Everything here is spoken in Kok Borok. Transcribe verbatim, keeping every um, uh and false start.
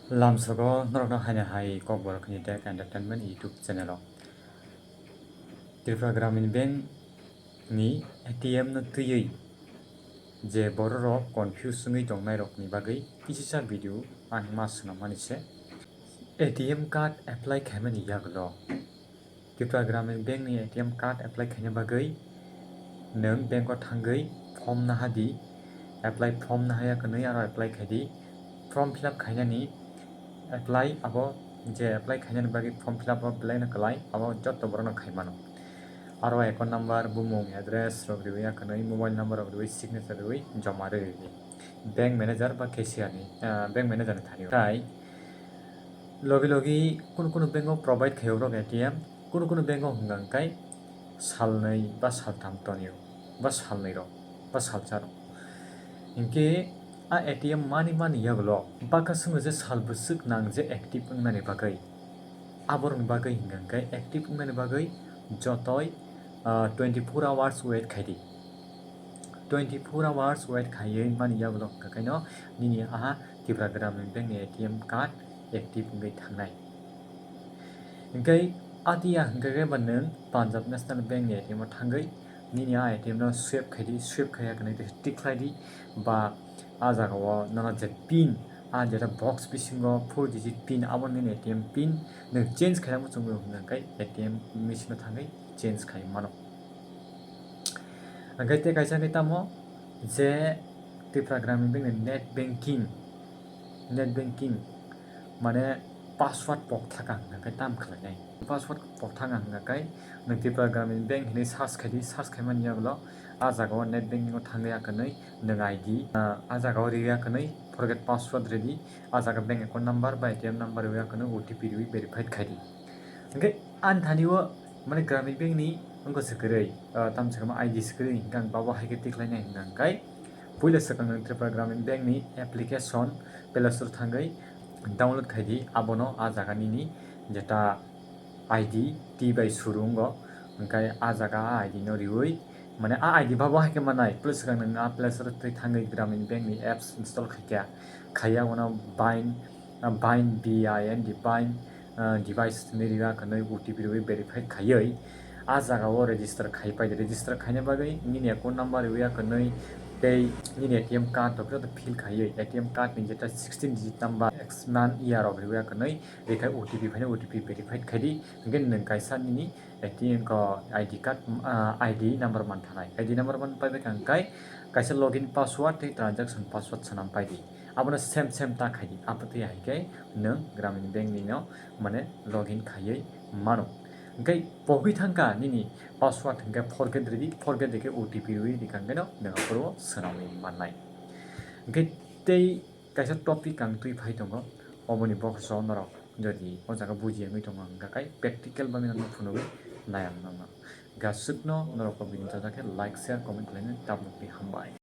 Lamsogo norokno haino hai Kokborok ni Tech Entertainment YouTube channel o. Tripura Gramin Bank ni A T M no twiwi je bororok confuse wngwi tongnai rokni bagwi kisisa video ang ma swnam mani se. A T M card apply khaimani yagulo Tripura Gramin Bank ni A T M card apply khaina bagwi nwng bank o thangwi form naha di, apply form naha ya kwnwi aro apply khai di. Form fill up khainani apply abo je apply khainani bagwi form fill up o belai no kwlai, abo jotto borok no khai mano. Aro account number, bumung, address rok riwi ya kwnwi, mobile number rok riwi, signature riwi joma rwi rwi di bank manager ba cashier ni, ah, bank manager ni thani o. Tai logi logi kunu kunu bank o provide khaio borok A T M, kunu kunu bank o hwnka hwnkhe salnwi ba saltham tonio, ba salnwi rok, ba salsa rok. Hinkhe a A T M mani mani yagulo baka swngo je sal bwswk nang je active wngnani bagwi. Aborokni bagwi hwnka hwnkhe active wngnani bagwi jotoi, ah, twenty four hours wait khai di. Twenty four hours wait khaiwi mani yagulo hwnka khaino nini aha Tripura Gramin Bank ni A T M card active wngwi thangnai. Hinkhe atiya hwnka khe ba nwng Punjab National Bank ni A T M o thangwi nini a A T M no swipe khai di, swipe khai ya kwnwi tei tick khlai di, ba a jaga o nono je pin, a jeta box bisingo four digit pin, abo nini A T M pin nwng change khaina muchungo hwnka khe A T M machine o thangwi change khai mano. Hwnkhe tei kaisa khe tamo je Tripura Gramin Bank ni net banking, net banking mane password pok thaka hwnka khe tam khlainai. Password pok thaka hwnka khe nwng Tripura Gramin Bank hinwi search khai di, search khaimani yagulo a jaga o net banking o thangwi ya kwnwi nwng I D, ah, a jaga o riwi ya kwnwi forget password ready, a jaga bank account number ba A T M number riwi ya kwnwi O T P riwi verified khai di. Hwnkhe ani thani o mane Gramin Bank ni wngkha swkirwi, ah, tamsa khe I D swkirwi hwnka ang babo hai khe tikhlainai hwnka hwnkhe puila swkang nwng Tripura Gramin Bank ni application Play Store thangwi download khai di, abono a jaga nini jeta I D T bai suru wngo, hwnkhe a jaga a I D no riwi mane a I D babo hai khe manai, puila swkang nwng a Play Store twi thangwi Gramin Bank ni apps install khai kha, khaiya uno bind, ah, bind, B I N D, bind, ah, device hinwi riwi ya kwnwi O T P riwi verified khaiwi a jaga o register khai pai di. Register khaina bagwi nini account number riwi ya kwnwi tei nini A T M card rok joto fill khaiwi A T M card ni jeta sixteen digit number, X man year rok riwi ya kwnwi rikhai O T P phaina O T P verified khai di. Hwnkhe nwng kaisa nini A T M ko I D card, ah, I D number man thanai. I D number man pai bai kha hwnkhe kaisa login password tei transaction password swnam pai di. Abono same same ta khai di. Abotwi hai khe nwng Gramin Bank ni no mane login khaiwi mano. Hwnkhe pogwi thangkha nini password hwnkhe forget ridi, forget rikhe O T P rwi rikha hwnkhe no nwng aphuru swnamwi mannai. Hwnkhe tei kaisa topic ang twi phai tongo, oboni bokso norok jodi o jaga buji wngwi tongo hwnkha khe practical bagwi no phunugwi nai ang nono. Hwnkhe aswkno norok o video chajak khe like, share, comment khlaina tabukni hambai.